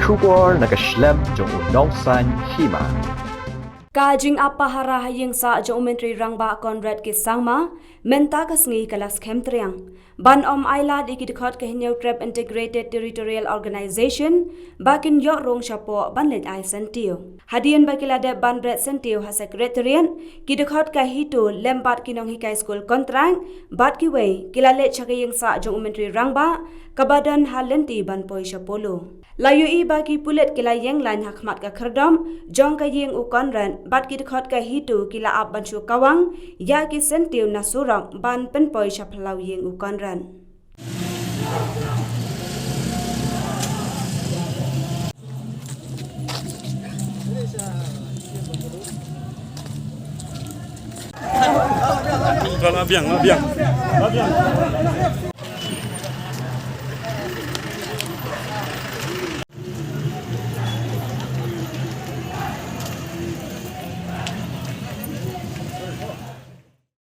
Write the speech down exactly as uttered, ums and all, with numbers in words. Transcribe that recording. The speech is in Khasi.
Khubor na ka shlem jong u nongsan hima. Ka jingap pahara ha ïing sah jong u Myntri Rangbah Conrad K Sangma mynta ka sngi ka la skhem triang ban ym ailad ïa ki dkhot ka Hynñiewtrep Integrated Territorial Organization ba kin ïoh rung shapoh ban leit ai syntiew. Hadien ba ki la dep ban bret syntiew ha Secretariat, ki dkhot ka HITO lem bad ki nonghikai skul kontrak bad kiwei ki la leit sha ka ïing sah jong u Myntri Rangbah kaba don ha lynti ban poi sha Polo. La ïohi ba ki pulit ki la ïeng lain ha khmat ka khyrdop jong ka ïing u Conrad bad ki dkhot ka HITO ki la ap ban shu kawang ïa ki syntiew na surok ban pynpoi sha phyllaw ïing u Conrad. Biang, biang, biang.